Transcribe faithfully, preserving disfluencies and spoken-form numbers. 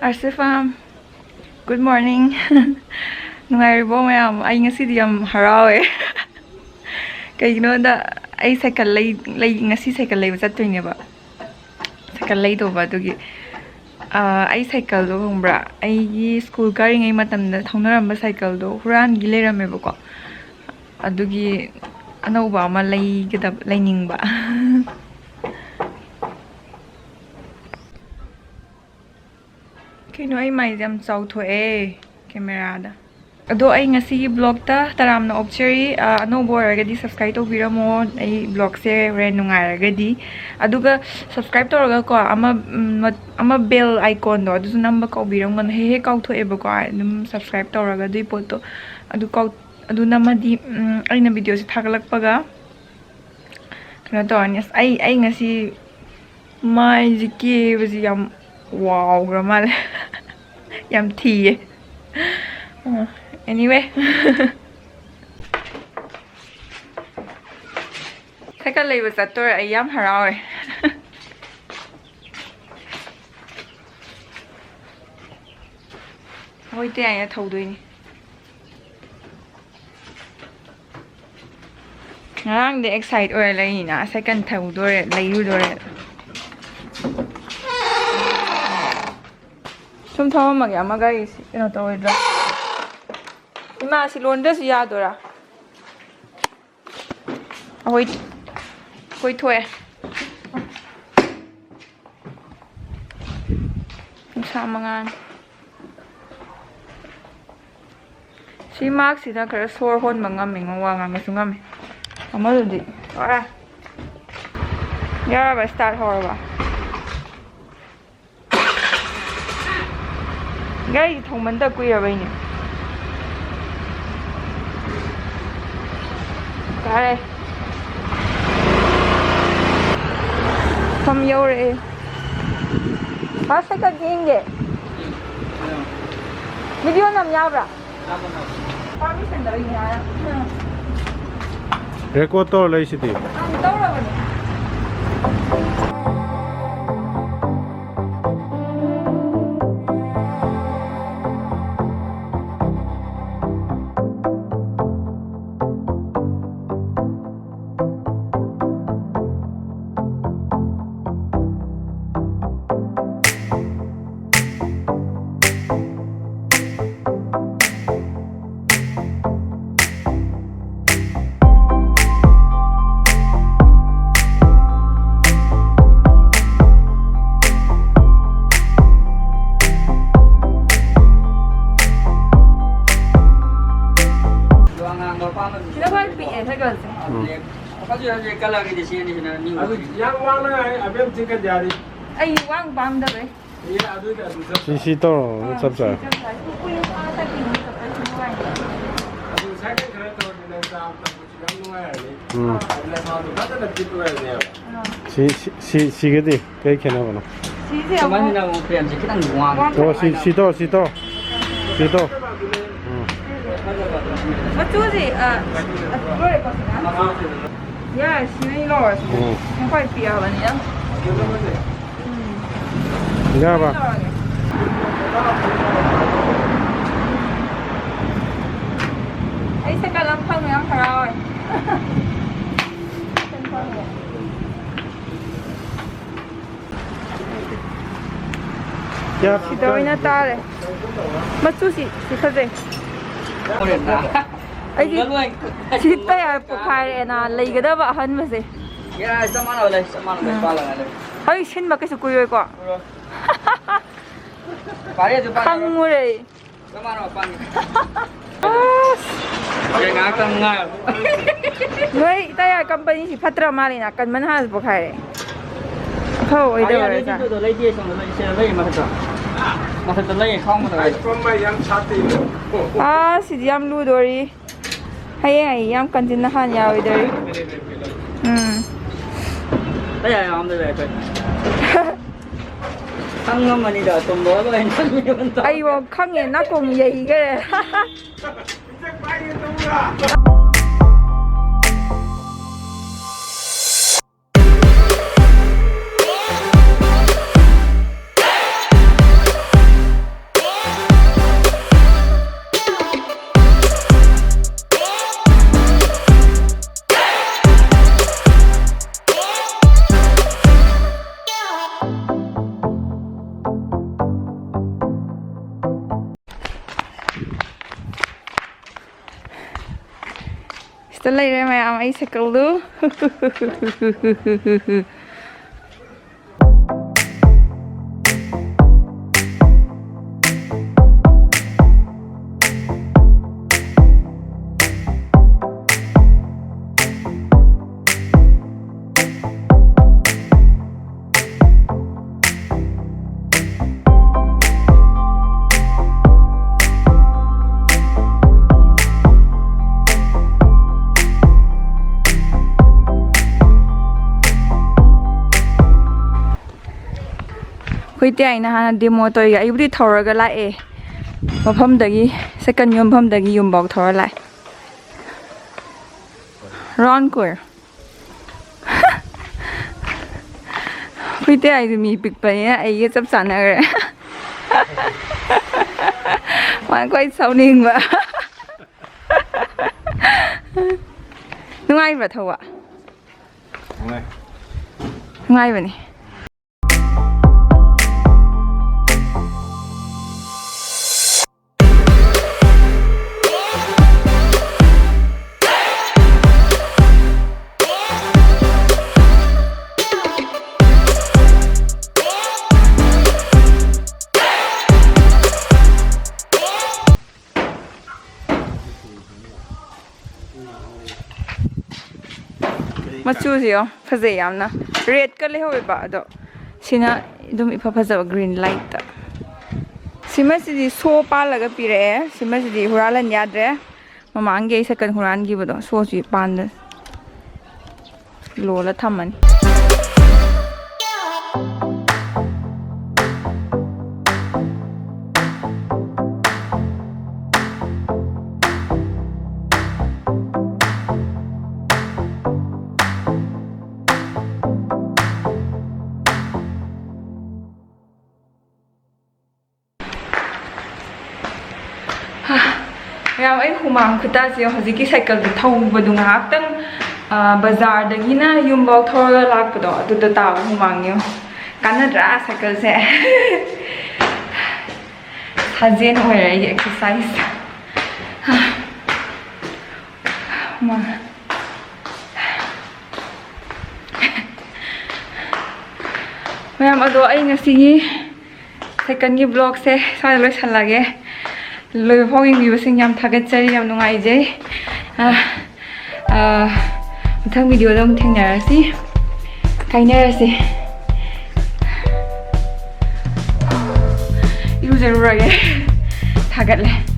ꯑꯥꯔꯁꯤꯐꯥꯝ, good morning. ꯅꯨꯡꯉꯥꯏꯔꯤꯕꯣ ꯃꯌꯥꯝ? ꯑꯩ ꯉꯁꯤꯗꯤ ꯌꯥꯝ ꯍꯔꯥꯎꯋꯦ꯫ ꯀꯩꯒꯤꯅꯣꯗ, ꯑꯩ ꯁꯥꯏꯀꯜ ꯂꯩ-, ꯂꯩ-, ꯉꯁꯤ ꯁꯥꯏꯀꯜ ꯂꯩꯕ ꯆꯠꯇꯣꯏꯅꯦꯕ꯫ ꯁꯥꯏꯀꯜ ꯂꯩꯗꯧꯕ ꯑꯗꯨꯒꯤ꯫ ꯑꯥ, ꯑꯩ ꯁꯥꯏꯀꯜꯗꯣ ꯈꯪꯕ꯭ꯔꯥ? ꯑꯩꯒꯤ ꯁ꯭ꯀꯨꯜ ꯀꯥꯔꯤꯉꯩ ꯃꯇꯝꯗ ꯊꯧꯅꯔꯝꯕ ꯁꯥꯏꯀꯜꯗꯣ ꯍꯨꯔꯥꯟꯈꯤ ꯂꯩꯔꯝꯃꯦꯕꯀꯣ꯫ ꯑꯗꯨꯒꯤ ꯑꯅꯧꯕ ꯑꯃ ꯂꯩꯒꯗꯕ, ꯂꯩꯅꯤꯡꯕ꯫ ꯀꯩꯅꯣ, ꯑꯩ ꯃꯥꯏꯁꯦ ꯌꯥꯝ ꯆꯥꯎꯊꯣꯛꯑꯦ ꯀꯦꯃꯦꯔꯥꯗ꯫ ꯑꯗꯣ ꯑꯩ ꯉꯁꯤꯒꯤ ꯕ꯭ꯂꯣꯛꯇ ꯇꯔꯥꯝꯅ ꯑꯣꯛꯆꯔꯤ꯫ ꯑ, ꯑꯅꯧꯕ ꯑꯣꯏꯔꯒꯗꯤ subscribe ꯇꯧꯕꯤꯔꯝꯃꯣ ꯑꯩ ꯕ꯭ꯂꯣꯛꯁꯦ ꯍꯣꯔꯦꯟ ꯅꯨꯡꯉꯥꯏꯔꯒꯗꯤ꯫ ꯑꯗꯨꯒ subscribe ꯇꯧꯔꯒꯀꯣ, ꯑꯃ, ꯎꯝ, ꯃꯠ-, ꯑꯃ bell iconꯗꯣ ꯑꯗꯨꯁꯨ ꯅꯝꯕ ꯀꯥꯎꯕꯤꯔꯝꯒꯅꯨ꯫ ꯍꯦꯛ ꯍꯦꯛ ꯀꯥꯎꯊꯣꯛꯑꯦꯕꯀꯣ ꯑꯗꯨꯝ subscribe ꯇꯧꯔꯒ ꯑꯗꯨꯏ ꯄꯣꯠꯇꯣ꯫ ꯑꯗꯨ ꯀꯥꯎ-, ꯑꯗꯨ ꯅꯝꯃꯗꯤ, ꯎꯝ, ꯑꯩꯅ videoꯁꯦ ꯊꯥꯒꯠꯂꯛꯄꯒ ꯀꯩꯅꯣ ꯇꯧꯔꯅꯤ꯫ ꯑꯁ, ꯑꯩ, ꯑꯩ ꯉꯁꯤ ꯃꯥꯏꯁꯦ ꯀꯦꯕꯁꯤ ꯌꯥꯝ ꯋꯥꯎꯈ꯭ꯔ ꯃꯥꯜꯂꯦ꯫ ꯌꯥꯝ ꯊꯤꯌꯦ꯫ ꯑ, anyway꯫ ꯁꯥꯏꯀꯜ ꯂꯩꯕ ꯆꯠꯇꯣꯔꯦ꯫ ꯑꯩ ꯌꯥꯝ ꯍꯔꯥꯎꯔꯦ꯫ ꯑꯩꯈꯣꯏ ꯇꯌꯥꯏꯅ ꯊꯧꯗꯣꯏꯅꯤ꯫ ꯉꯔꯥꯡꯗꯤ excite ꯑꯣꯏꯔ ꯂꯩꯅꯤꯅ, ꯁꯥꯏꯀꯜ ꯊꯧꯗꯣꯔꯦ, ꯂꯩꯔꯨꯗꯣꯔꯦ꯫ ꯁꯨꯝ ꯊꯝꯃꯝꯃꯒꯦ, ꯑꯃ ꯒꯥꯔꯤꯁꯤ ꯀꯩꯅꯣ ꯇꯧꯔꯣꯏꯗ꯭ꯔꯥ? ꯏꯃꯥ, ꯁꯤ ꯂꯣꯟꯗ꯭ꯔꯁꯨ ꯌꯥꯗꯣꯏꯔꯥ? ꯑꯩꯈꯣꯏ, ꯑꯩꯈꯣꯏ ꯊꯣꯛꯑꯦ꯫ ꯀꯨꯟꯊ꯭ꯔꯥ ꯃꯉꯥꯅꯤ꯫ ꯁꯤ ꯃꯥꯛꯁꯤꯅ ꯈꯔ ꯁꯣꯔ ꯍꯣꯟꯕ ꯉꯝꯃꯤꯉꯣ, ꯋꯥ ꯉꯥꯡꯕꯁꯨ ꯉꯝꯃꯤ꯫ ꯑꯃꯗꯨꯗꯤ ꯂꯣꯏꯔꯦ꯫ ꯌꯥꯔꯕ? Start ꯍꯧꯔꯕ? ꯒꯥꯔꯤ ꯊꯧꯃꯟꯗ ꯀꯨꯏꯔꯕꯩꯅꯦ꯫ ꯇꯥꯔꯦ꯫ ꯃꯐꯝ ꯌꯧꯔꯛꯑꯦ꯫ ꯃꯥ ꯁꯥꯏꯀꯜ ꯌꯦꯡꯒꯦ꯫ Video ꯅꯝ ꯌꯥꯕ꯭ꯔꯥ? Record ꯇꯧꯔ ꯂꯩꯁꯤꯗꯤ꯫ ꯑꯪ, ꯇꯧꯔꯕꯅꯦ꯫ ꯍꯧꯖꯤꯛ ꯍꯧꯖꯤꯛ ꯀꯂꯔꯒꯤꯗꯤ ꯁꯤ ꯑꯅꯤꯁꯤꯅ new ꯑꯗꯨ ꯑꯣꯏꯔꯤ꯫ ꯌꯥꯝ ꯋꯥꯡꯅ ꯍꯥꯏ, ꯑꯕꯦꯝ ꯆꯤꯡꯈꯠ ꯌꯥꯔꯤ꯫ ꯑꯩ ꯋꯥꯡ ꯄꯥꯝꯗꯕꯩ꯫ ꯑꯦ, ꯑꯗꯨꯗꯤ ꯑꯗꯨ ꯆꯞ ꯑꯥ, ꯆꯥꯔꯦ꯫ ꯁꯤ, ꯁꯤ ꯇꯧꯔꯣ, ꯑꯥ, ꯆꯞ ꯆꯥꯔꯦ꯫ ꯁꯤ ꯆꯞ ꯆꯥꯔꯦ꯫ ꯄꯨꯡ ꯑꯥ ꯆꯠꯈꯤꯅꯤ, ꯆꯠꯄꯁꯨ ꯅꯨꯡꯉꯥꯏꯅꯤ꯫ ꯑꯗꯨ ꯉꯁꯥꯏꯗꯩ ꯈꯔ ꯇꯧꯔꯗꯤ ꯅꯪ ꯆꯥꯕ ꯊꯛꯄꯁꯨ ꯌꯥꯝ ꯅꯨꯡꯉꯥꯏꯔꯅꯤ꯫ ꯎꯝ꯫ ꯑꯗꯨꯅ ꯁꯥꯗꯣ ꯐꯖꯅ ꯐꯤꯠ ꯑꯣꯏꯔꯅꯦꯕ꯫ ꯑꯥ꯫ ꯁꯤ, ꯁꯤ, ꯁꯤ, ꯁꯤꯒꯗꯤ ꯀꯩ ꯈꯦꯠꯅꯕꯅꯣ? ꯁꯤꯁꯦ ꯑꯃꯨꯛ ꯁꯨꯃꯥꯏꯅ ꯑꯃꯨꯛ ꯐ꯭ꯔꯦꯝꯁꯦ ꯈꯤꯇꯪ ꯋꯥꯡ-, ꯑꯣ, ꯁꯤ, ꯁꯤ ꯇꯧ, ꯁꯤ ꯇꯧ꯫ ꯁꯤ ꯇꯧ꯫ ꯎꯝ꯫ ꯃꯆꯨꯁꯤ, ꯑ, ꯂꯣꯏꯔꯦꯀꯣ ꯁꯤꯅ? ꯌꯥꯔꯦ, ꯁꯤꯅ ꯑꯩ ꯂꯧꯔꯁꯤ꯫ ꯎꯝ꯫ ꯌꯥꯝ ꯈ꯭ꯋꯥꯏ ꯄꯤꯛꯑꯕꯅꯤꯅ꯫ ꯎꯝ꯫ ꯌꯥꯔꯕ? ꯂꯧꯔꯒꯦ꯫ ꯑꯩ ꯁꯦꯀꯟ ꯑꯃ ꯐꯪꯉꯦ, ꯌꯥꯝ ꯍꯔꯥꯎꯋꯦ꯫ ꯁꯦꯀꯟ ꯐꯪꯉꯦ꯫ ꯀꯌꯥ ꯁꯤꯗ ꯑꯣꯏꯅ ꯇꯥꯔꯦ꯫ ꯃꯆꯨꯁꯤ ꯁꯤ ꯐꯖꯩ꯫ ꯑꯩꯗꯤ ꯁꯤ ꯇꯌꯥꯔ ꯄꯣꯛꯈꯥꯏꯔꯦꯅ ꯂꯩꯒꯗꯕ ꯑꯍꯟꯕꯁꯦ꯫ ꯌꯥꯏ, ꯆꯞ ꯃꯥꯟꯅꯕ ꯂꯩ, ꯆꯞ ꯃꯥꯟꯅꯕ ꯂꯩ, ꯎꯝ꯫ ꯄꯥꯜꯂꯒ ꯂꯩ꯫ ꯍꯧꯖꯤꯛ ꯁꯤꯟꯕ ꯀꯩꯁꯨ ꯀꯨꯏꯔꯣꯏꯀꯣ꯫ ꯀꯨꯏꯔꯣꯏ꯫ ꯄꯥꯔꯦ ꯑꯗꯨ ꯄꯥꯔꯦ꯫ ꯈꯪꯉꯨꯔꯦ꯫ ꯆꯞ ꯃꯥꯟꯅꯕ ꯄꯥꯟꯒꯤ꯫ ꯑꯁ꯫ ꯍꯣꯔꯦꯟ ꯉꯥꯏꯍꯥꯛꯇꯪ ꯉꯥꯏꯌꯣ꯫ ꯅꯣꯏ ꯇꯌꯥꯔ ꯀꯝꯄꯅꯤꯁꯤ ꯐꯠꯇ꯭ꯔ ꯃꯥꯜꯂꯤꯅ, ꯀꯟꯕꯅ ꯍꯥꯟꯅ ꯄꯣꯛꯈꯥꯏꯔꯦ꯫ ꯑꯐꯕ ꯑꯣꯏꯗꯕ ꯑꯣꯏꯔ ꯖꯥꯠꯂꯣ? ꯂꯩꯇꯦ, ꯁꯣꯝꯗ ꯂꯩ, ꯁꯤꯗ ꯂꯩ, ꯃꯊꯛꯇ꯫ ꯃꯊꯛꯇ ꯂꯩ, ꯈꯥꯎ ꯃꯊꯛꯇ ꯂꯩ꯫ ꯑꯥ, ꯁꯤꯗꯤ ꯌꯥꯝ ꯂꯨꯗꯣꯔꯤ꯫ ꯍꯌꯦꯡ ꯑꯩ ꯌꯥꯝ ꯀꯟꯖꯤꯟꯅ ꯍꯥꯟ ꯌꯥꯔꯣꯏꯗꯧꯔꯤ꯫ ꯎꯝ꯫ ꯇꯌꯥꯔ ꯌꯥꯎꯔꯝꯗ꯭ꯔꯗꯤ ꯑꯩꯈꯣꯏ ꯈꯪꯉꯝꯃꯅꯤꯗ, ꯇꯨꯝꯕꯒ ꯂꯣꯏ ꯈꯪꯉꯦꯕ꯫ ꯑꯩꯕꯣ ꯈꯪꯉꯦ, ꯅꯥꯀꯣꯡ ꯌꯩꯈꯔꯦ꯫ ꯁꯤꯗ ꯂꯩꯔꯦ ꯃꯌꯥꯝ, ꯑꯩ ꯁꯥꯏꯀꯜꯗꯨ꯫ ꯑꯩꯈꯣꯏ ꯇꯦ ꯑꯩꯅ ꯍꯥꯟꯅ ꯗꯦꯃꯣ ꯇꯧꯔꯤꯒ ꯑꯩꯕꯨꯗꯤ ꯊꯧꯔꯒ ꯂꯥꯛꯑꯦ꯫ ꯃꯐꯝꯗꯒꯤ, ꯁꯥꯏꯀꯜ ꯌꯣꯟꯐꯝꯗꯒꯤ ꯌꯨꯝꯐꯥꯎ ꯊꯧꯔ ꯂꯥꯛꯑꯦ꯫ ꯔꯥꯎꯟ ꯀꯣꯏꯔ꯫ ꯑꯩꯈꯣꯏ ꯇꯦ ꯑꯩꯁꯨ ꯃꯤ ꯄꯤꯛꯄꯅꯤꯅ ꯑꯩꯒ ꯆꯞ ꯆꯥꯟꯅꯈ꯭ꯔꯦ꯫ ꯃꯥ ꯈ꯭ꯋꯥꯏ ꯁꯥꯎꯅꯤꯡꯕ꯫ ꯅꯨꯡꯉꯥꯏꯕ꯭ꯔꯥ ꯊꯧꯕ? ꯅꯨꯡꯉꯥꯏ꯫ ꯅꯨꯡꯉꯥꯏꯕꯅꯤ꯫ ꯃꯆꯨꯁꯦ ꯌꯦꯡꯉꯣ, ꯐꯖꯩ ꯌꯥꯝꯅ꯫ ꯔꯦꯗꯀ ꯂꯩꯍꯧꯋꯦꯕ, ꯑꯗꯣ ꯁꯤꯅ ꯑꯗꯨꯝ ꯏꯐ ꯐꯖꯕ ꯒ꯭ꯔꯤꯟ ꯂꯥꯏꯠꯇ꯫ ꯁꯤꯃꯁꯤꯗꯤ ꯁꯣ ꯄꯥꯜꯂꯒ ꯄꯤꯔꯛꯑꯦ꯫ ꯁꯤꯃꯁꯤꯗꯤ ꯍꯨꯔꯥꯜꯍꯟ ꯌꯥꯗ꯭ꯔꯦ꯫ ꯃꯃꯥꯡꯒꯤ ꯑꯩ ꯁꯥꯏꯀꯜ ꯍꯨꯔꯥꯟꯈꯤꯕꯗꯣ, ꯁꯣꯁꯤ ꯄꯥꯟꯗ ꯂꯣꯜꯂ ꯊꯝꯃꯅꯤ꯫ ꯃꯌꯥꯝ, ꯑꯩ ꯍꯨꯃꯥꯡ ꯈꯨꯇꯥꯁꯦ ꯍꯧꯖꯤꯛꯀꯤ ꯁꯥꯏꯀꯜꯗꯣ ꯊꯧꯕꯗꯣ ꯉꯥꯏꯍꯥꯛꯇꯪ, ꯑ, ꯕꯖꯥꯔꯗꯒꯤꯅ ꯌꯨꯝꯐꯥꯎ ꯊꯧꯔꯒ ꯂꯥꯛꯄꯗꯣ, ꯑꯗꯨꯗ ꯇꯥꯕ ꯍꯨꯃꯥꯡ ꯌꯦꯡꯉꯣ꯫ ꯀꯥꯟꯅꯗ꯭ꯔꯥ ꯁꯥꯏꯀꯜꯁꯦ? ꯁꯥꯖꯦꯜ ꯑꯣꯏꯔꯦ ꯑꯩꯒꯤ ꯑꯦꯛꯁꯔꯁꯥꯏꯁ꯫ ꯍꯨꯃꯥꯡ꯫ ꯃꯌꯥꯝ, ꯑꯗꯣ ꯑꯩ ꯉꯁꯤꯒꯤ ꯁꯥꯏꯀꯜꯒꯤ ꯕ꯭ꯂꯣꯛꯁꯦ ꯁ꯭ꯋꯥꯏꯗ ꯂꯣꯏꯁꯜꯂꯒꯦ꯫ ꯂꯣꯏꯕ ꯐꯥꯎ ꯌꯦꯡꯕꯤꯕꯁꯤꯡ ꯌꯥꯝ ꯊꯥꯒꯠꯆꯔꯤ, ꯌꯥꯝ ꯅꯨꯡꯉꯥꯏꯖꯩ꯫ ꯑ, ꯑ, ꯃꯊꯪ ꯚꯤꯗꯤꯑꯣꯗ ꯑꯃꯨꯛ ꯊꯦꯡꯅꯔꯁꯤ, ꯀꯥꯏꯅꯔꯁꯤ꯫ ꯏꯔꯨꯖꯔꯨꯔꯒꯦ, ꯊꯥꯒꯠꯂꯦ꯫